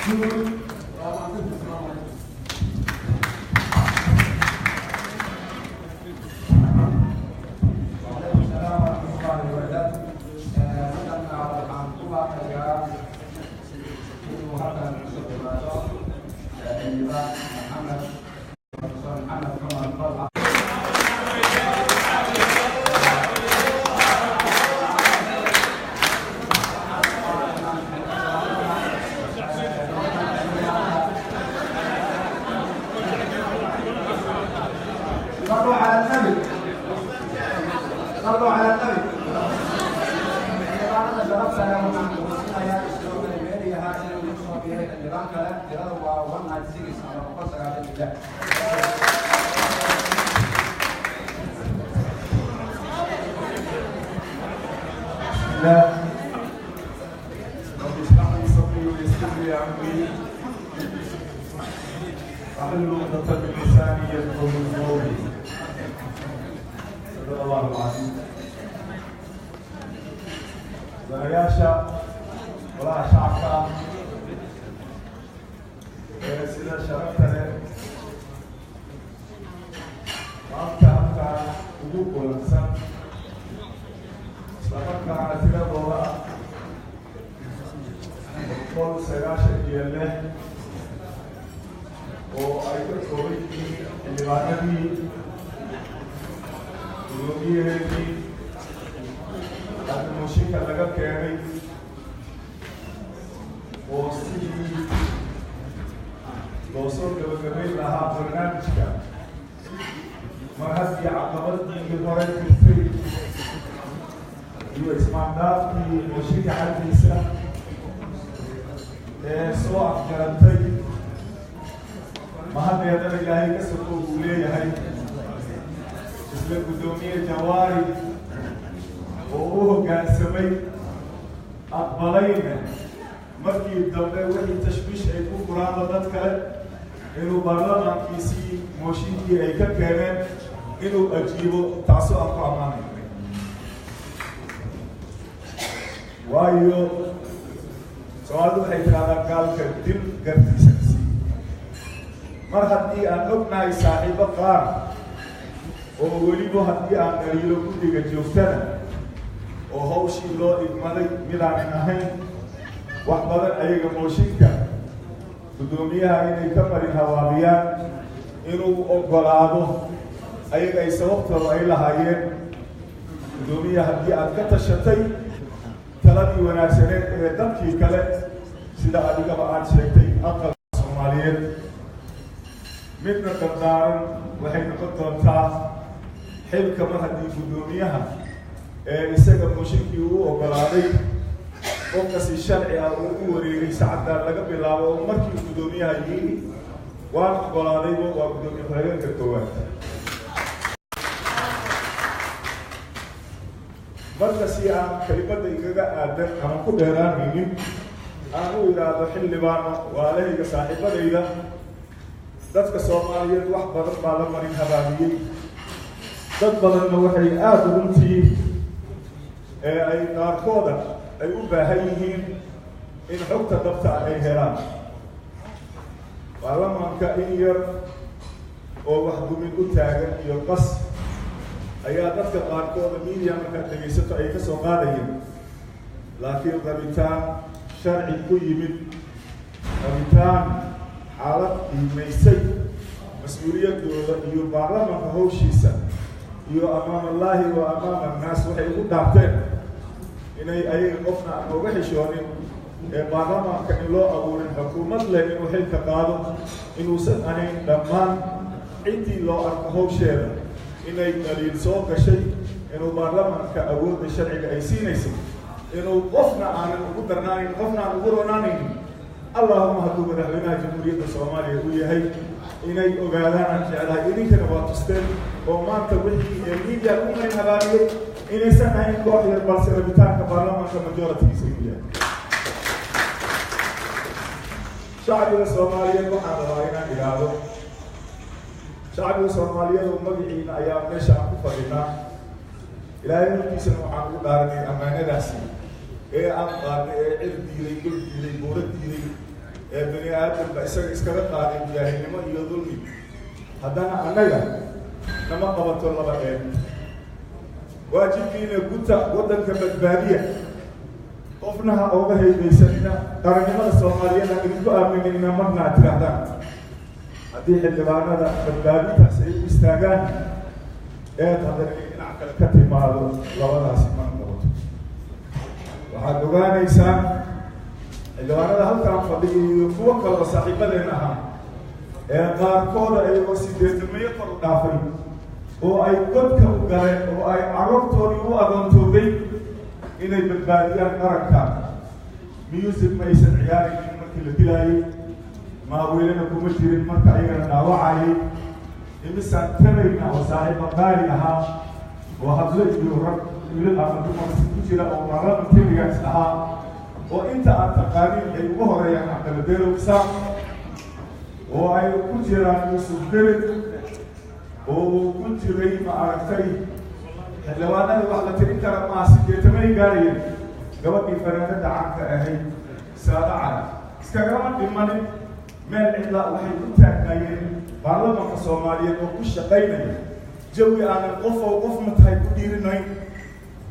Guud. Waa mahadsantihiin. Asalaamu calaykum. وعليكم السلام ورحمة الله وبركاته. Halkan waxaan ku baaqayaa inuu halkan kusoo dhawaado xildhibaan Maxamed, Professor Maxamed Cumar Dalxa. صلوا على النبي، صلوا على النبي. Xildhibaanada sharafta leh, waxaan xusuusinayaa sidoo kale meeliyaha inuu ku soo biiray xildhibaan kale. Tiradu waa 196 ama 196. الله، رب اشرح لي صدري ويسر لي امري واحلل عقدة من لساني يفقهوا قولي. صدق الله العظيم. Mudanayaasha golaha shacabka ee sida sharafta leh maanta halkaa ugu kulansan, islamarkaana tiradooda ah 196 oo ay ka kooban yihiin xildhibaanadii, gudoomiyaheedii mooshinka laga keenay, oo sidii loo soo gabagabayn lahaa barnaamijka mar haddii caqabadii hore jirtay iyo ismaandhaafkii mooshinka xaggiisa ee soo afjarantay. Mahaddeedana Ilaahay ka soko uu leeyahay isla guddoomiye Jawaari oo u hoggaansamay, aqbalayna markii dambe wixii tashwiish ay ku furaanba dad kale inuu baarlamaankiisii mooshinkii ay ka keeneen inuu ajiibo, taasoo aan ku ammaanay, waayo Soomaalidu waxay tidhahdaa gaalka dil gartiisa ka sii. Mar haddii aan ognahay saaxiibo qaar oo weliba haddii aan dhaliilo guddiga joogtana oo hawshii loo igmaday midaanan ahayn, wax badan ayaga mooshinka guddoomiyaha inay ka marin habaabiyaan inuu oggolaado ayaga ay sababtooda ay lahaayeen. Guddoomiyaha, haddii aad ka tashatay taladii wanaagsaneed ee dadkii kale, sida adigaba aad sheegtay, aqalka Soomaaliyeed midna dardaaran waxay noqon doontaa xilka mar haddii guddoomiyaha ee isaga mooshinkii uu oggolaaday qofkasi sharci ah uu u wareegay sacadaan laga bilaabo oo markii guddoomiyaha yidhi waan oggolaadayba, waa guddoomiye ku-xigeenka koowaad. Marka si aan kelimadda igaga aadan ama ku dheeraanaynin aan u idhaahdo, xildhibaano walaalahayga, saaxiibadayda, dadka Soomaaliyeed wax badan baa la marin habaabiyey, dad badanna waxay aada runtii ee ay qaarkooda ay u baahan yihiin in xogta dhabta ah ay helaan. Baarlamaanka in yar oo wax dumin u taagan iyo qas ayaa dadka qaarkooda media markaad dhegaysato ay ka soo qaadayeen, laakiin rabitaan sharci ku yimid, rabitaan xaalad qiimaysay mas-uuliyaddooda iyo baarlamaanka hawshiisa iyo amaam Allaahi wa amaama annaas waxay ugu dhaarteen inay ayaga qofna aan uga xishoonin ee baarlamaanka in loo abuurin xukuumad leh inuu xilka qaado inuusan ahayn. Dhammaan ciddii loo arko hawsheeda inay dhaliil soo gashay inuu baarlamaanka awoodda sharciga ay siinayso inuu qofna aanan ugu darnaanayn, qofna aan ugu ronaanaynin, Allahuma hadduu madaxweynaha Jamhuuriyadda Soomaaliya uu yahay, inay ogaadaan aan jeclahay. Idinkana waa tusteen oo maanta wixii ee media lagu marin habaabiyey inaysan ahayn koox yar, balse rabitaanka baarlamaanka majoritigiisa inuu yahay. Shacbiga Soomaaliyeed waxaan rabaa inaan idhaahdo, shacbiga Soomaaliyeed oo magaciina ayaa meesha aan ku fadhinaa, Ilaahay hortiisana waxaan ugu dhaaranay ammaanadaasi ee aan qaadnay ee cir diiday, dhul diiday, buuro diiday Ee bani aadamba isaga iskaga qaaday jaahilnimo iyo dulmi, haddana annaga nama qabato laba eed. Waajibkiina guta, waddanka badbaadiya, qofna ha ooga haybaysanina. Qarannimada Soomaaliyeed aan idinku aaminayna marna ad tidhaahdaan. Haddii xildhibaanada badbaadintaas ay u istaagaan, eed haddana inay dhinac kale ka timaado, labadaasi mana qabato. Waxaad ogaanaysaan xildhibaanada halkaan fadhiya iyo kuwo kale oo saaxiibadeen ahaa ee qaarkooda ayagoo 80meeyo kor u dhaafay oo ay godka u galeen oo ay carruurtoodii u adoontoobay inay badbaadiyaan qaranka. Music ma aysan ciyaaraynin markii la dilaayey, maaweelena kuma jirin marka ayagana dhaawacayay. Imisaan tabayna oo saaxiiba qaali ahaa oo hadlo iyo rag, wiilal ama dumarsi ku jira oo parliamentarians ahaa oo inta aad taqaaniin ay ugu horeeyaan Cabdalla Derow Isaaq, oo ay ku jiraan Yuusuf Gerid, oo uu ku jiray, ma aragtay, xildhibaanada wax la tirin kara maaha, 80ay gaarayeen. Gabadhii fanaanada caanka ahayd Saada Cali iskagama dhimanin meel cidla. Waxay ku taagnaayeen baarlamanka Soomaaliyeed oo ku shaqaynaya jawi aanan qof oo qof ma tahay ku dhiirinayn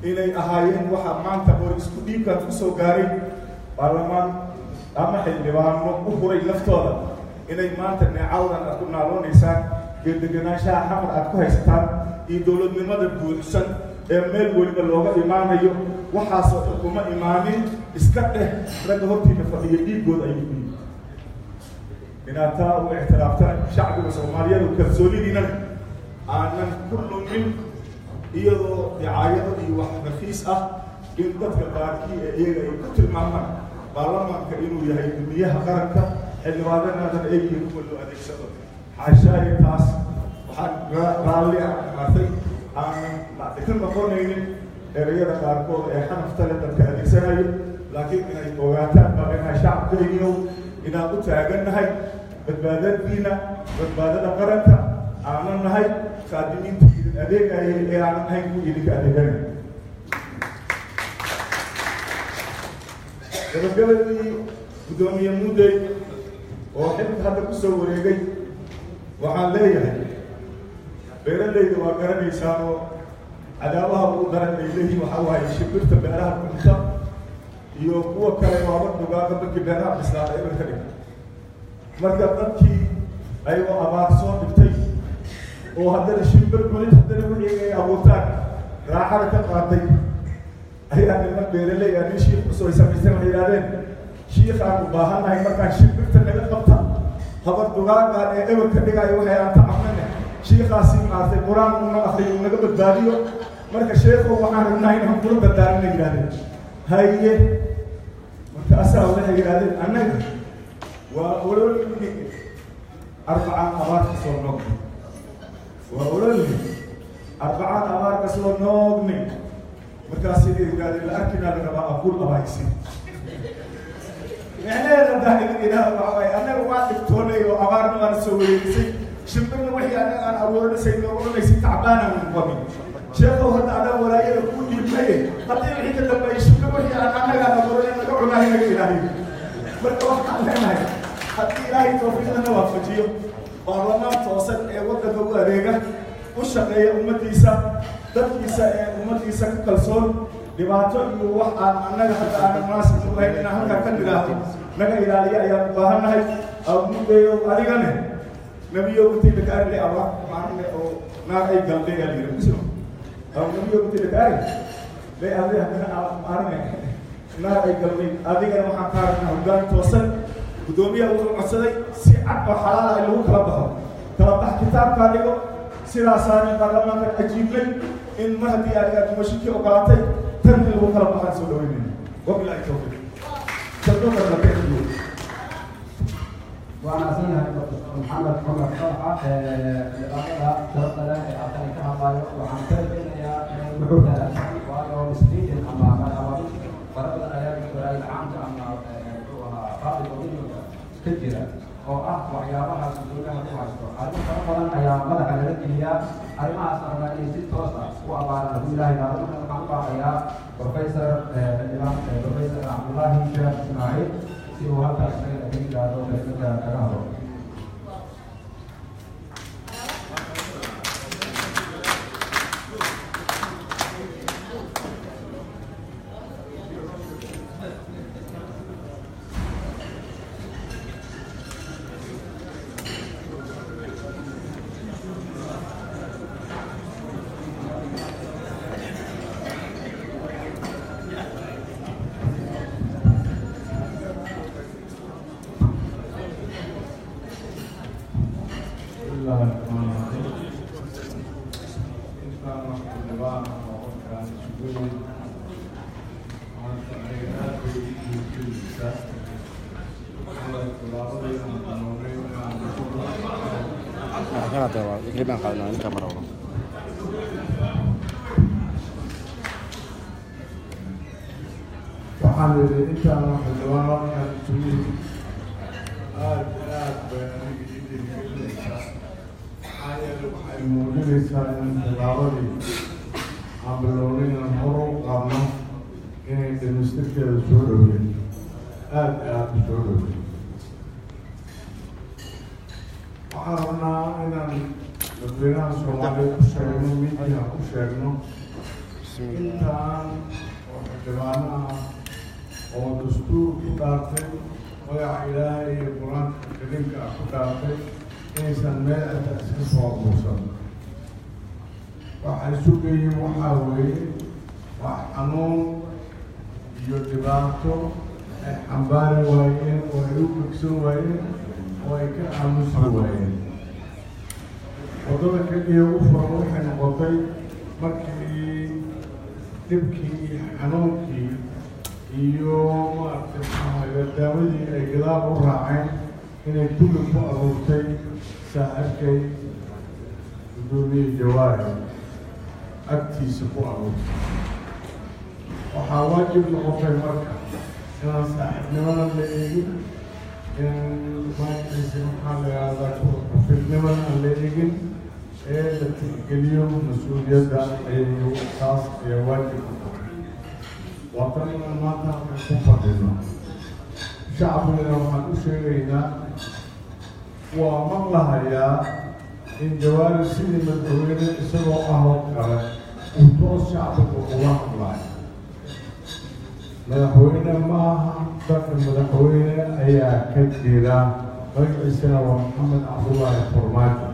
inay ahaayeen. Waxaa maanta qori isku dhiibkaan kusoo gaaray baarlamaan ama xildhibaano u huray naftooda inay maanta neecawdan aad ku naaloonaysaan iyo degenaanshaha Xamar aad ku haysataan iyo dowladnimada buuxsan ee meel weliba looga imaanayo. Waxaasoo dhan kuma imaanin iska dheh, ragga hortiina fadhiya dhiiggooda ayuu ku yimid. Inaad taa u ictiraaftaan shacbiga Soomaaliyeed oo kalsoonidiinana aanan ku lumin iyadoo dicaayado iyo wax rakiis ah in dadka qaarkii ee iyaga ay ku tilmaamaan baarlamaanka inuu yahay dumiyaha qaranka, xildhibaanadaadan eegyihiin kuwa loo adeegsado. Xaashaayo, taas waxaan raalli ah maartay aanan ka noqonaynin ereyada qaarkood ee xanafta leh dadka adeegsanayo, laakiin inay ogaataan baa inahay shacabkaygiiow inaan u taagannahay badbaadadiina, badbaadada qaranka, aanan nahay khaadimiinta idin adeegayay ee aanan ahayn kuwa idinka adeeganay. Gabagabadii, guddoomiye Mudey oo xilka hadda ku soo wareegay, waxaan leeyahay beeralayda waa garanaysaan oo cadaawaha ugu daran ay leeyihiin waxaa waaye shimbirta beeraha cunta iyo kuwa kale waaba dhugaaga markii beeraha bislaada eber ka dhigta. Marka dadkii ayagoo abaar soo dhigtay oo haddana shimbir cunid, haddana wixii ay abuurtaan raaxada ka qaatay ayaa niman beeraley ah nin shiikh usoo ay samaysteen. Waxay yidhahdeen, shiikhaan u baahannahay markaan shimbirta naga qabta, habar dugaagaan ee eber ka dhigaayo waxay aan tacabnane, shiikaasi maartay Qur-aan uuna akriyo naga badbaadiyo. Marka sheekhow, waxaan rabnaa inaan kula dardaarana, yidhahdeen. Haye, marka asaa waxay yidhahdeen, annaga waa ololni arbacaan abaar ka soo noognay, waa ololni arbacaan abaar ka soo noognay. Markaas siday yidhahdeen, la arkinaa la rabaa aqul abaysi. Micnaheeda haddaa idin idhaahdo waxa waaye, annaga waa dhibtoonay oo abaarna waana soo wareegisay, shimbirna wixii annaga aan abuuranaysay nooga cunaysay, tacbaanaan noqonin. Sheekhow, hadda adaa walaayada kuu dhiibnaye, haddii wixii ka dambeeyay shimbir wixii aan annaga aan abuuranay naga cunahay naga ilaaliyo. Marka waxaan leenahay, haddii Ilaahay tawfiiqdana waafajiyo, baarlamaan toosan ee waddanka u adeega, u shaqeeya ummaddiisa, dadkiisa ee ummaddiisa ku kalsoon, dhibaato iyo wax aan annaga hadda aanan munaasib ku lahayn inaan halkaa ka nidhaahdo naga ilaaliya ayaan u baahannahay. Mudeeyo, adigane nabiyo intii lakaari aba maarne oo naar ay galday aa layidhi kusno nabiyo intii lakaari lay adi haddana maarne naar ay galday. Adigana waxaan kaa rabnaa hoggaan toosan. Guddoomiyaha wuxuu codsaday si cad oo xalaala in lagu kala baxo, kala bax kitaabkaa dhigo. Sidaasaana baarlamaankan ajiibnay in mar haddii adiga aad mooshinkii ogolaatay tan in lagu kala baxaan soo dhaweynayna. Wabilahi tawfiiq. Sanduuqa la keeniyo. Waa mahadsan yahay Professor Maxamed Cumar Dalxa. Xildhibaanada sharafta leh ee halkan ka hadlayo, waxaan ka rajaynayaa inay wuxuu hagaagsan, waayo misleading ama magacaabid fara badan ayaa jira waraayil caamka ama muxuu ahaa public opinionka ka jira oo ah waxyaabaha guddoomiyaha ku haysto. Arrimo fara badan ayaa madaxa laga geliyaa, arrimahaas rabnaa inay si toos ah u abaaraan hadduu Ilaahay idhaahdo. Marka waxaan u baaqayaa Professor Xildhibaan Professor Cabdullaahi Sheekh Ismaaciil. Si uu halkaas isagana kaga yidhaahdo kelimada kaga hadlo. بسم الله الرحمن الرحيم. Intaan wax xildhibaan ah oo qofkaan isugu yimid maanta aniga aad bay ii dhiirigelinaysaa. Waxaa tallaabadii aan bilownay inaan ku Kana tawa ikriban qaadna ninka marabo. Waxaan idhi, intaan wax xildhibaan halkaan isugu yimid aad iyo aad bay aniga ii dhiirigelinaysaa, maxaa yeelay waxay muujinaysaa in tallaabadii aan bilownay inaan hor u qaadno inay dhamaystirkeeda soo dhoween, aad iyo aad u soo dhoween. Waxaan rabnaa inaan dadweynaha Soomaaliyeed ku sheegno, miidiyaha ku sheegno, intaan oo xildhibaano ah oo dastuur ku dhaartay, magaca Ilaahay iyo Qur-aanka Kariimka ah ku dhaartay, inaysan meel cidda iska soo abuursan. Waxay sugayeen waxaa weeye wax xanuun iyo dhibaato ay xambaari waayeen oo ay u gegsan waayeen oo ay ka aamusi waayeen. Waddada keliya ugu furan waxay noqotay markii dhibkii iyo xanuunkii iyo maaragtay maxaa daawadii ay gadaal u raaceen inay kulli ku aruurtay saaxiibkay guddoomiye Jawaari agtiisa ku aruurtay. Waxaa waajib noqotay marka inaan saaxiibnimadan la eegin, in magaciisa maxaa la yidhahdaa ku-fidnimadan aan la eegin ee la tixgeliyo mas-uuliyadda ayay taas ayaa waajib noqotay. Waa tan inaan maanta halkan ku fadhino. Shacbigana waxaan u sheegaynaa, waa maqlahayaa in Jawaari sidii madaxweyne isagoo ah oo kale uu toos shacbiga ula hadlayo. Madaxweyne ma aha dalka, madaxweyne ayaa ka jira, magaciisana waa Maxamed Cabdullaahi Farmaajo.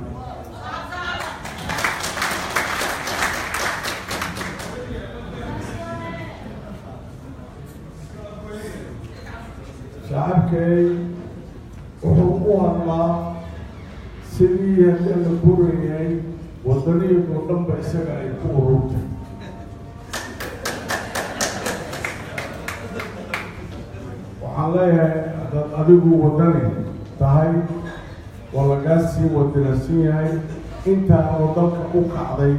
Shacabkay wuxuu u hadlaa sidii haddii la burayahay waddaniyadoo dhanba isaga ay ku ururtay. Waxaan leeyahay, haddaad adigu waddani tahay waa lagaa sii wadinansan yahay, intaa oo dalka u kacday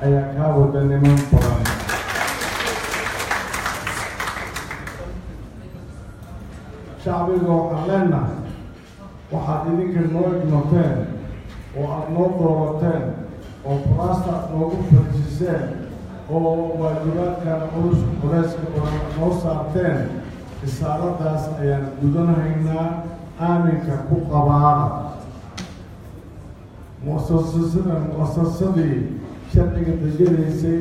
ayaa kaa wadanimo badan. Shacbiga waxaan leenahay, waxaad idinka noo ignoteen oo aada noo doorateen oo kuraasta aad noogu fadhiisiseen oo waajibaadkan culus culeyska badan aad noo saarteen, risaaladaas ayaan gudanhaynaa. Aaminka ku qabaana muasasasada, muasasadii sharciga dejinaysay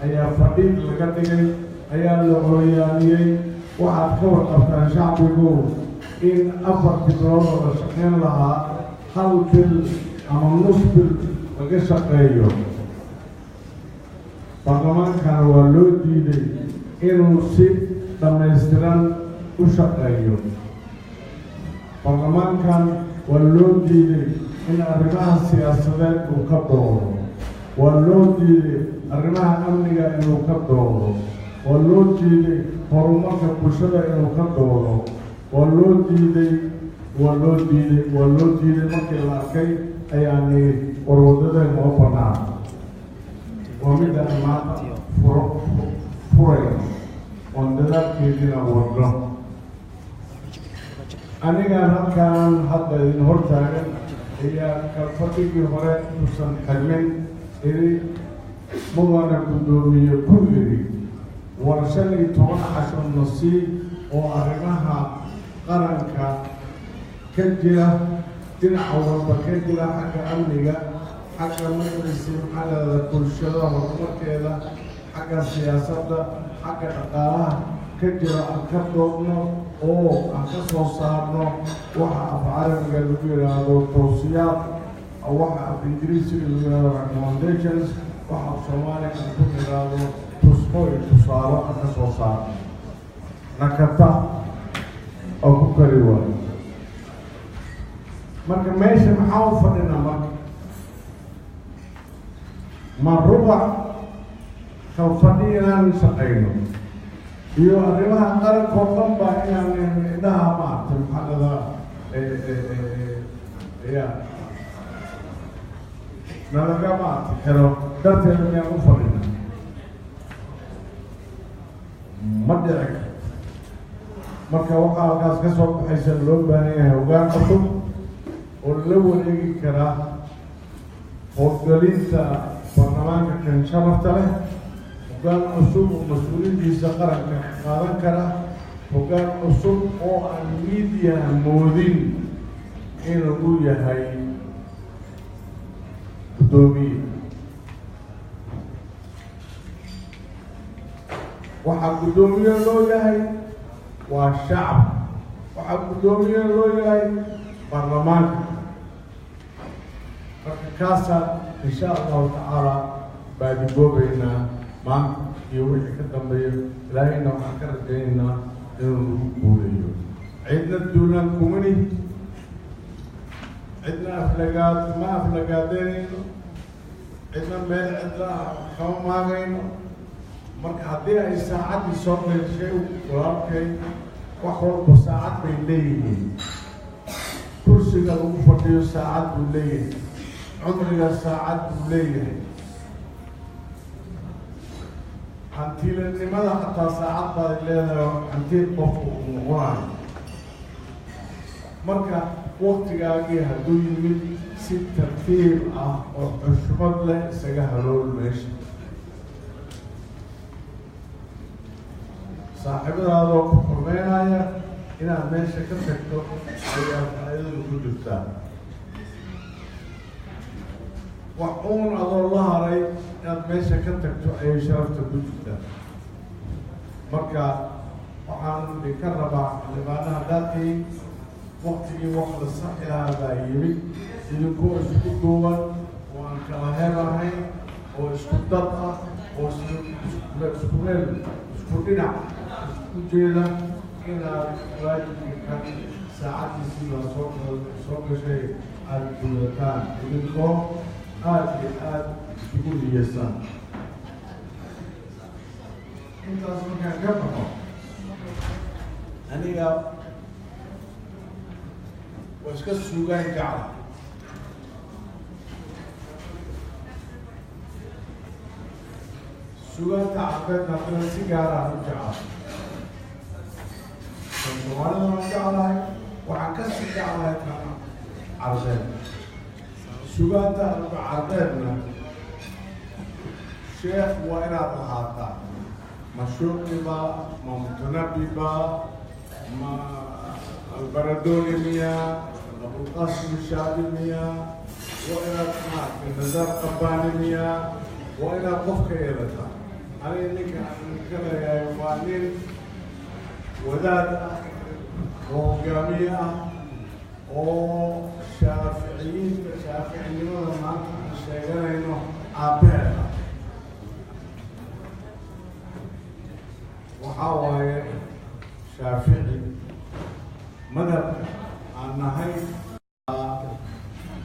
ayaa fadhiid laga dhigay, ayaa la hooyaamiyey. Waxaad ka warqabtaan shacbigu in 4-tii bilood oo la shaqayn lahaa hal bil ama nus bil laga shaqeeyo. Baarlamaankana waa loo diiday inuu si dhammaystiran u shaqeeyo. Baarlamaankan waa loo diiday in arrimaha siyaasadeed uu ka doodo, waa loo diiday arrimaha amniga inuu ka doodo, waa loo diiday horumarka bulshada inuu ka doodo, waa loo diiday, waa loo diiday, waa loo diiday. Markii la arkay ayaanay warwadadeen noo bannaan, waa midaan maanta furo furayno oon dadaalkeediina wadno. Anigaan halkaan hadda idin hortaagan ayaa kalfadhigii hore inuusan xirmin iri, mudana guddoomiye ku iri, war 15 casho nasii oo arrimaha Qaranka ka jira, dhinaca walba ka jira, xagga amniga, xagga magaciisa maxaa leedahay bulshada horumarkeeda, xagga siyaasadda, xagga dhaqaalaha ka jira, aan ka doodno oo aan ka soo saarno waxa af Carabiga lagu yidhaahdo towsiyaad, waxa af Ingiriisiga lagu yidhahdo recommendations, waxa af Soomaaliya aan ku yidhaahdo tusmo iyo tusaalo aan ka soo saarno. Nakata oo ku kari waayo. Marka meesha maxaa u fadhinaa? Marka ma rubac kalfadhi inaan shaqayno iyo arrimaha qarankoo dhan baa inaan indhaha maaragtay maxaa ladaa ya nalaga maaragtay xiro darteeda miyaan u fadhina? Ma dhici karto. Marka waxaa halkaas ka soo baxaysa loo baahan yahay hoggaan cusub oo la wareegi kara howlgelinta baarlamaanka kan sharafta leh, hoggaan cusub oo mas-uuliyaddiisa qaranka qaadan kara, hoggaan cusub oo aan media moodin inuu yahay guddoomiye. Waxaa guddoomiye loo yahay waa shacab, waxaa guddoomiye loo yahay baarlamaanka. Marka kaasaan insha Allahu tacaala baadigoobaynaa maanta iyo wixii ka dambeeyo. Ilaahayna waxaan ka rajaynaynaa inuu nagu guuleeyo. Cidna duulaan kumani, cidna aflagaad ma aflagaadeynayno, cidna meel cidla ah kama maagayno. Marka haddii ay saacaddii soo gashay, walaalkay, wax walba saacad bay leeyihiin. Kursiga lagu fadhiyo saacad buu leeyahay, cumriga saacad buu leeyahay, hantiilanimada xataa saacad baad leedahay oo hantiil qofku uu noqonayo. Marka waktigaagii hadduu yimid, si tartiib ah oo xushmad leh isaga halool meesha, saaxiibadaadoo ku xurmeynaya inaad meesha ka tagto ayaa faa'iidadu ku jirtaa. Wax uun adoo la haray inaad meesha ka tagto ayay sharafta ku jirtaa. Marka waxaan idinka rabaa, xildhibaanaha haddaadtii waktigii wax la saxi lahaa baa yimid, idinkoo isku duuban oo aan kala heer ahayn oo isku dad ah oo isku meel, isku dhinac isku jeeda, inaad waajibka kan saacaddiisii baa soo gashay aada gudataan idinkoo aada iyo aada isugu niyeysaan. Intaas markaan ka baxo, aniga waa iska suugaan jecla. Suugaanta Carbeedna haddana si gaaraan u jecla. Kan Soomaalida waan jeclahay, waxaan ka sii jeclahay kan Carbeed. Suugaanta Carbeedna sheekh waa inaad lahaataa, ma Shuuqiba, ma Mutanabiba, ma Albaradoni miya, Abulqasim Shaabi miya, waa inaad maaragtay Nazaar Qabaani miya, waa inaad qofka yeelataa. Aniga ninka aan ka leeyahay waa nin wadaad ah oo hogaamiye ah oo Shaaficiyiinta, Shaaficinimada maanta aan sheeganayno aabbaheed ah. Waxaa waaye Shaafici madhabka aan nahay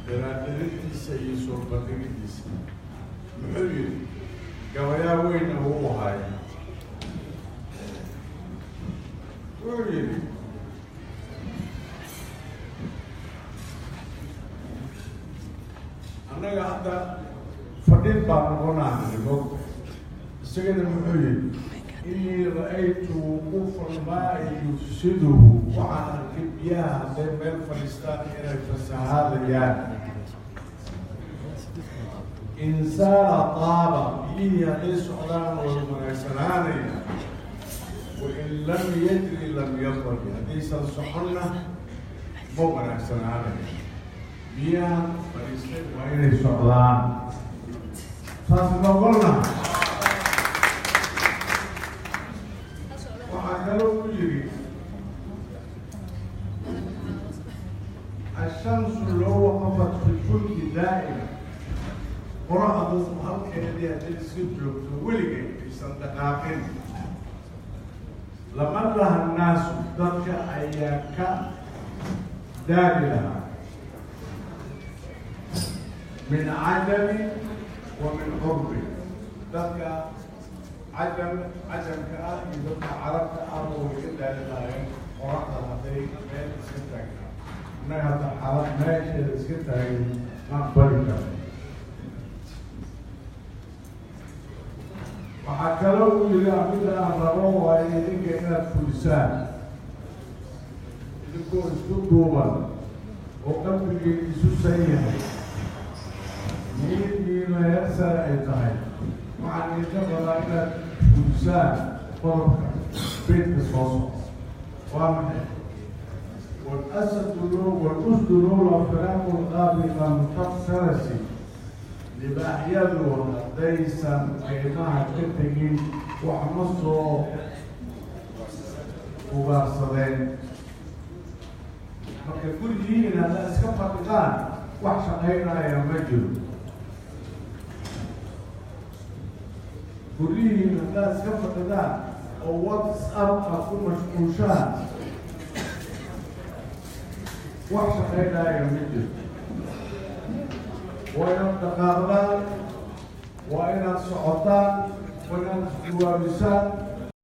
daraadharintiisa iyo soo bandhigidiisa. Muxuu yidhi? Gabayaa weyna wuu ahay. Wuxuu yidhi: annaga hadda fadhin baa noqonaa moogta. Isagana muxuu yidhi? Inii ra'aytu wuquufa almaa'i yufsiduhu. Waxaan arkay biyaha hadday meel fadhiistaan inay fasahaadayaan. Insaana taaba, biyihii hadday socdaan way wanaagsanaanaya. Wain lam yajri lam yadari, haddaysan soconna ma wanaagsanaanayo. Biyaha fadhiistay waa inay socdaan, saas ma ogolna? Waxaa kaloo u yidhi: ashamsu low waqafat fi lfulki daa'ima, qoraxdu halkeedii hadday iska joogto weligeed aysan dhaqaaqin, lama laha naasu, dadka ayaa ka daali lahaa, min cajami wa min curbi, dadka cajam cajamka ah iyo dadka carabta ahba way ka daali lahaayeen qoraxda hadday meel iska taagtaa. Innaga hadda xaalad meesheeda iska taagay ma aqbali karno. Waxaa kaloo uu yidhi: mida aan rabo waa idinka inaad fulisaan, idinkoo isku duuban oo qalbigii isu san yahay, niyadiina heer sare ay tahay, waxaan idinka rabaa inaad fulisaan qodobka beydka soo socda. Waa maxay? Walasadu walusdu lowla firaaqu lqaabi lam taftarasi, libaaxyadu haddaysan qiimaha ka tegin wax ma soo ugaarsadeen. Marka gurigiin haddaa iska fadhidaan, wax shaqaynaya ma jiro. Guryihiin haddaa iska fadhidaan oo WhatsApp aad ku mashquushaan, wax shaqaynaya ma jiro. Waa inaad dhaqaaqdaan, waa inaad socotaan, waa inaad isduwaabisaan.